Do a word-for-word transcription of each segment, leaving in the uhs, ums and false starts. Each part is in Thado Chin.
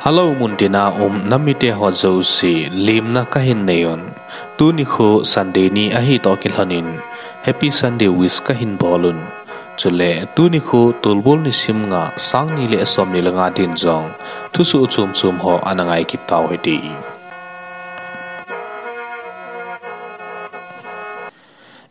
Hello, muntina um nam mite ho jouse, lemna kahin nei un. Tuni khu Sunday ni ahi toh kilhon in, Happy Sunday wish kahin bol un. Chule, tuni khu Tulbul nisim nga, sang ni le som ni le nga din jong, thusoh chom chom ho ana ngai kit tau hite.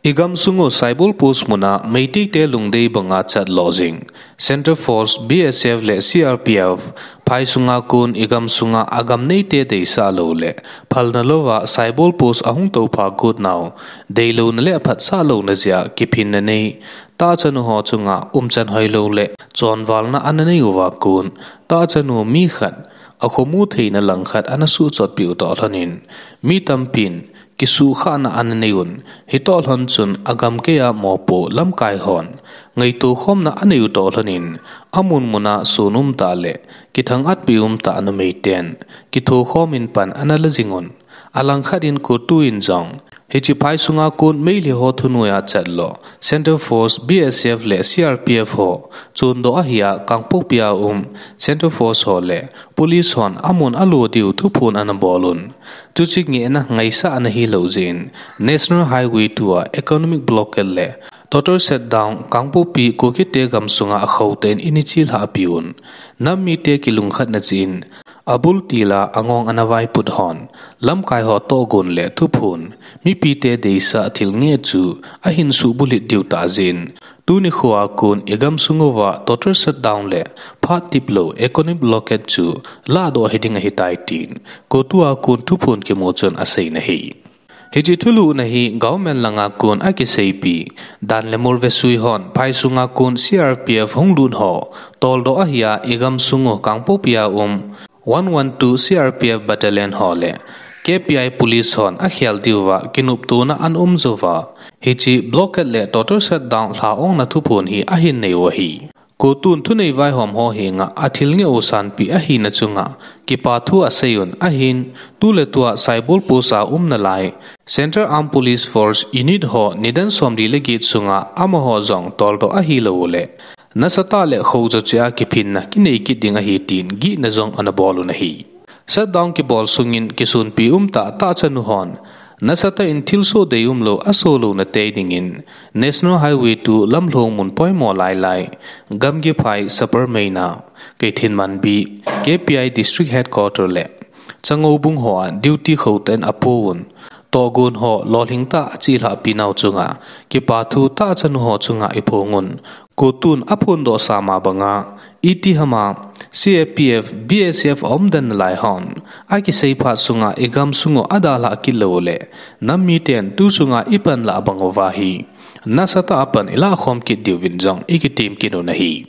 I gamsung u Saibol Post muna Meitei te lungdei banga chat lou jing, Centre Force, B S F le C R P F, phai sunga kon i gamsunga agam neite deisah lou le phalna louva Saibol Post ahung toupha got nau, deilouna le phatsah louna jeh a kiphinna nei, tahchanu ho chunga umchan hoilou le chonvalna ana nei uva kon, tahchanu mi khat, akhomu theina langkhat ana suhchotpi u toh lhon in, mi tampin, kisuhkhahna ana nei un, hitoh lhon chun agam keiya mopo lamkai hon, ngaito khomna anei u toh lhon in, amun muna sun umtah le, kithang-atpi umtah numei ten, kitho khom in pan ana la jing un, alangkhat in COTU in jong, hiche phai sunga kon Meitei ho thunoiya chat lou, Centre Force, B S F le C R P F ho, chondoh ahia Kangpokpi a um, Centre Force ho le, Police hon amun alo diu thuphon ana bol un. Chuche ngehna ngaisah ana hilou jeh in, National Highway two a economic blockade le total shutdown Kangpokpi Kuki te gamsunga akhouten in i chilhah pi un. Nam mite kilungkhatna cheh in, abul tila angong ana vaiput hon, lamkai ho tohgon le thuphon, mipite deisah thil ngeh chu ahin suhbulhit diu tah jeh in, tuni khoa kon i gamsung uva total shutdown le phat tiplou economic blockade chu lahdoh hiding ahitai tin, COTU a kon thuphon kimu chun asei in ahi. Hiche thulhuhna hi government langa kon akiseipi, dan le mol vesui hon phai sunga kon C R P F hung lut ho, toldoh ahia i gamsung u Kangpokpi a um, one one two C R P F battalion ho le K P I police hon akhel diuva kinoptona ana um jouva, hiche blockade le total shutdown lha-ongna thuphon hi ahin nei u ahi. COTU in thunei vaihom ho henga athil ngeh u sanpeh ahina chunga kipa thu asei un ahin, tuletua Saibol Post a um nalai Central Armed Police Force unit ho nidan somli le get sunga amaho jong toldoh ahilou uleh, nasatah le khohjo cheh a kiphinna kinei kit ding ahi tin gihna jong ana bol un ahi. Shutdown kibol sungin kisonpi umtah tahchanu hon, nasatah in thilsoh deium lou asoh louna tei dingin, National Highway two lamlhong mun poimo lailai, Gamgiphai, Sapermeina, Keithelmanbi, K P I District Headquarter le Changoubung hoa duty khohtah in apouvin, tohgon ho lolhingtah a achelhahpi nau chunga kipa thu tahchanu ho chunga iphongun, COTU in aphondoh sama banga, itihama C A P F, B S F aumden nalai hon, akiseiphat sunga igamsung u adalhah kit lou uleh, nam miten tu chunga ipanlah bang uva hi, nasatah a pan ilahkhom kit diuvin jong ikitem kit un ahi.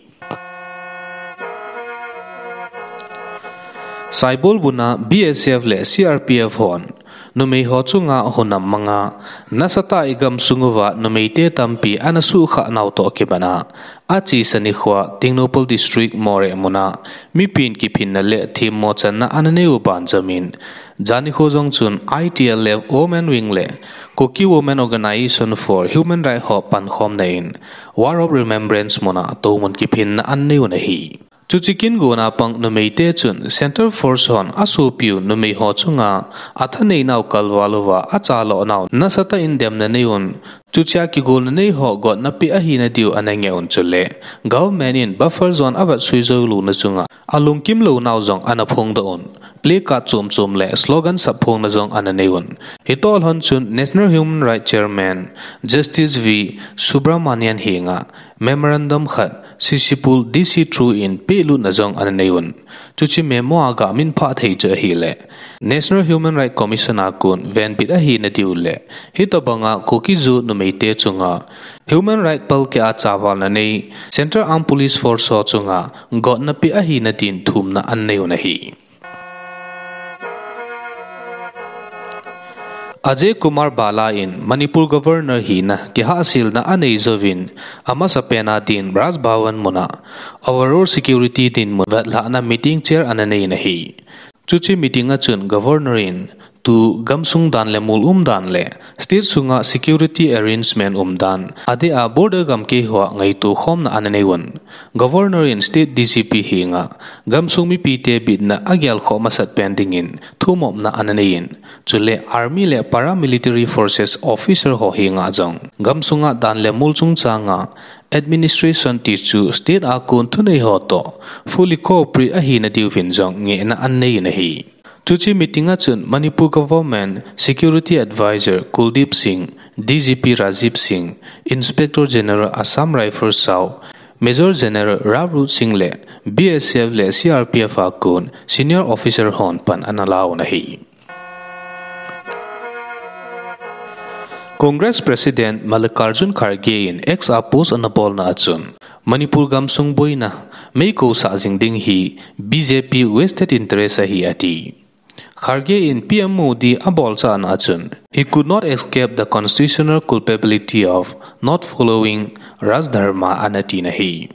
Saibol muna B S F le C R P F hon, numei ho chunga hunam manga, nasatah a igamsung uva numeite tampi ana suhkhah nau toh kibana, achesa nikhoa Tengnoupal District Moreh muna, mipin kiphinna le themmo channa ana neiu banjamin, jan nikho jong chun I T L F Women Wing le Kuki Women Organisation for Human Rights ho pankhomna in, Wall of Remembrance muna toumun kiphinna ana neiu ahi. Chuche kingona pang numeite chun Centre Force hon asopiu numei ho chunga athaneinau kalval uva achalohnau nasatah in demna neiun, chuchea kigolna nei ho gotna pe ahina diu ana ngeh un chule, government in buffer zone avetsui jou louna chunga alungkim lounau jong ana phongdoh un, placard chom chom le slogan sapphongna jong ana neiun. Hitoh lhon chun National Human Rights Chairman Justice V Subramanian henga memorandum khat C C Pul D C through in pehlutna jong ana neiun. Chuche memo a gamin phah thei chu ahileh, National Human Rights Commission a kon venbit ahina diu le, hitobanga Kuki-Zo numeite chunga human right palkeh a chavalna nei Central Armed Police Force ho chunga gotna pe ahina din thumna ana neiun ahi. Ajay Kumar Bhalla in Manipur Governor hina kihahselna anei jouvin, amasapena din Raj Bhavan muna overall security dinmun vetlhahna meeting chair ana neiin ahi. Chuche meeting a chun Governor in tu gamsung dan le mol umdan le state sunga security arrangement umdan, adeh a border gamkeiho a ngaito khomna ana nei un. Governor in state D G P henga gamsung mipite bitna agelkhoh masat pen dingin thumopna ana nei in, chule army le paramilitary forces officer ho henga jong gamsunga dan le mol chungchanga administration tichu state a kon thuneiho toh fully cooperate ahina diuvin jong ngehna ana nei in ahi. Chuche meeting a chun Manipur Government Security Advisor Kuldeep Singh, D G P Rajiv Singh, Inspector General Assam Rifles Sao, Major General Ravroot Singh le B S F le C R P F a kon senior officer hon pan ana la un ahi. Congress President Mallikarjun Kharge in X a post ana bolna a chun, Manipur gamsung boina meikosah jing ding hi B J P vested interest ahi ati. Kharge in P M Modi abolchahna a chun, he could not escape the constitutional culpability of not following Raj Dharma ana tina ahi.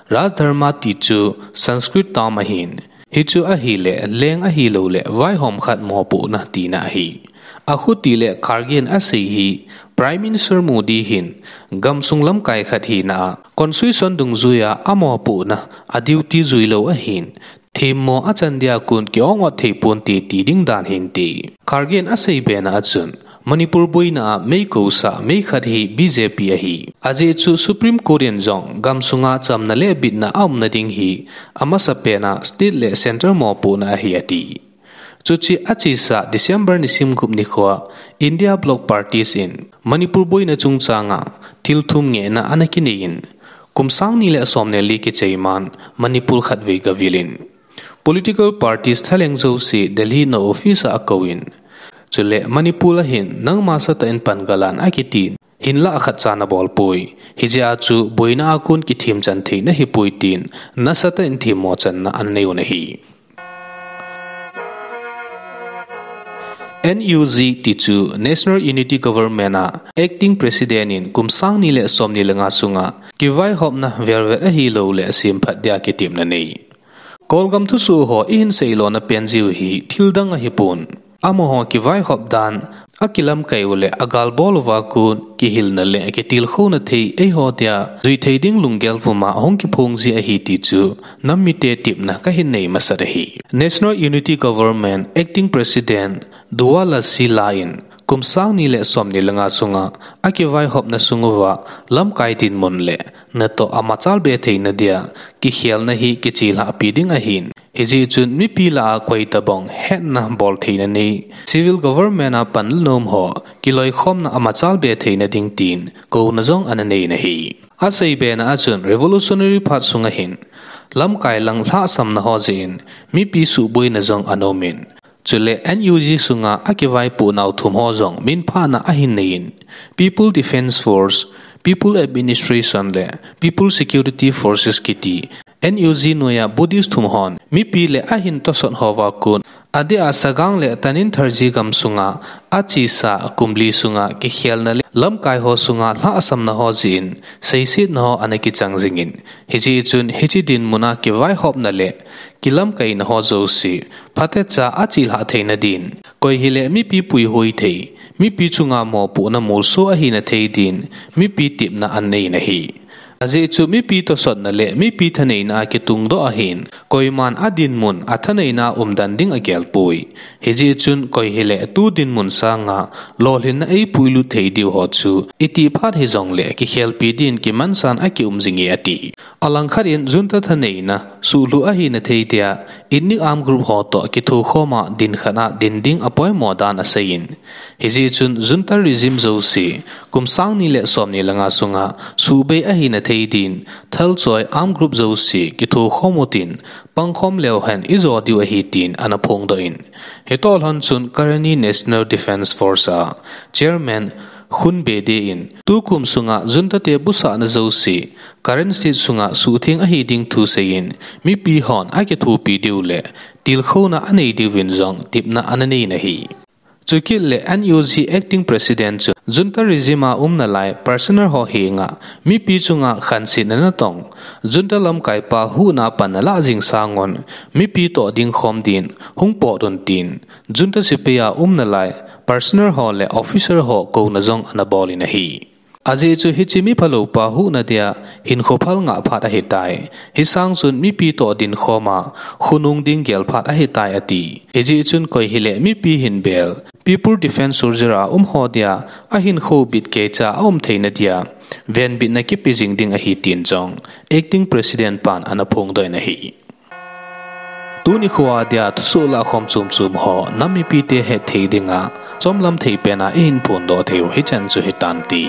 Raj Dharma tichu Sanskrit term ahin, hichu ahile leng ahilou le vaihom khat mopohna tina ahi. Akhuti le Kharge in asei hi Prime Minister Modi hin gamsung lamkai khat hina a constitution dungjuia amopohna a duty juilou ahin, themmo achan dia kon ki-ong ot thei ponte ti ding dan hinte. Kharge in asei bena a chun, Manipur boina a meikosah meikhat hi B J P ahi. Ajeh chu Supreme Court in jong gamsunga chamna le bitna aumna ding hi amasapen a state le centre mopohna ahi ati. Chuche achesa December nisim gup nikhoa India Bloc Parties in Manipur boina chungchanga thil thum ngehna ana kinei in, kum sang ni le som ni le li kichaiman Manipur khatvei gavil in, political parties thalheng jouse Delhi nou office a akou in, chule Manipur a hin nangma satah in pan galan akitin, hinlah khatcha nabol poi, hijeh a chu boina a kon kithemchan thei nahipoi tin, nasatah in themmochanna ana nei un ahi. N U G tichu National Unity Government a Acting President in kum sang ni le som ni le nga sunga kivaihopna velvet ahilou le asemphat dia kitepna nei. Kolgam thusoh ho ihin seilona pen jiu hi thildang ahipon, amaho kivaihop dan, akilamkai u le agalbol uva kon kihilna le kitilkhouna thei eiho dia juithei ding lunggel puma ahung kiphong ji ahi tichu nam mite tepna kahin nei masat ahi. National Unity Government Acting President Duwa Lashi La in kum sang ni le som ni le nga sunga akivaihopna sung uva lamkai dinmun le natoh amachal be theina dia kikhelna hi kichelhahpi ding ahin, hijeh chun mipi lah a koitabang hetna bol theina nei, civil government a pan le nom ho kiloikhomna amachal be theina ding tin kouna jong ana nei in ahi. Asei bena a chun revolutionary phat sunga hin lamkai lang lhahsamna ho jeh in mipi suhboina jong ana um in, chule N U G sunga akivaipoh nau thum ho jong minphahna ahin nei in, People Defence Force, People Administration le People Security Forces kiti N U G noiya Buddhist thum hon mipi le ahin tosot houva kon, adeh a Sagang le Tanintharyi gamsunga achesa kum li sunga kikhelna le lamkai ho sunga lhahsamna ho jeh in seisetna ho ana kichang jing in, hijeh chun hiche dinmun a kivaihopna le kilamkaina ho jouse phatecha achelhah theina din, koi hile mipi puihoi thei, mipi chunga mopohna molso ahina thei din mipi tepna ana nei in ahi. Ajeh chu mipi tosotna le mipi thaneina a kitungdoh ahin, koiman adinmun athaneina a umden ding agelpoi. Hijeh chun koi hile tu dinmun sanga lolhinna eipuilut thei diu ho chu itih phat hijongle kikhelpi din kimansan akium jinge ati. Alangkhat in junta thaneina suhlhuh ahina thei dia ethnic armed group ho toh kithokhoma dinkhat a din ding apoimo dan asei in, hijeh chun junta regime jouse kum sang ni le som ni le nga sunga suhbei ahina thei din thalchoi armed group jouse kithokhom utin, pangkhom leu hen ijo diu ahi tin ana phongdoh in, hitoh lhon chun Karenni National Defence Force a Chairman Khun Bedi in tukum sunga junta te busahna jouse Karen State sunga suhtheng ahi ding thu sei in, mipi hon akithopi diu le tilkhouna anei diuvin jong tepna ana nei in ahi. Chukit le N U G Acting President chu junta regime a umna lai prisoner ho henga mipi chunga khansetna natong junta lamkaipa huhna pan alah jing sangun mipi toh dingkhom din hung pot un tin junta sepai a umna lai prisoner ho le officer ho kouna jong ana bol in ahi. Ajeh chu hiche miphalou pa huhna dia hinkho phal ngah phat ahitai. Hisang chun mipi toh dinkhom a khonung ding gel phat ahitai ati. Hijeh chun koi hile mipi hin bel People Defence Soldier a um ho dia ahinkho bit keicha aum theina dia venbitna kipe jing ding ahi tin jong Acting President pan ana phongdoh in ahi. Tuni khoa dia thusoh lahkhom chomchom ho nam mipite hetthei dinga chomlam thei pena ihin phondoh theiu hichan chu hitante.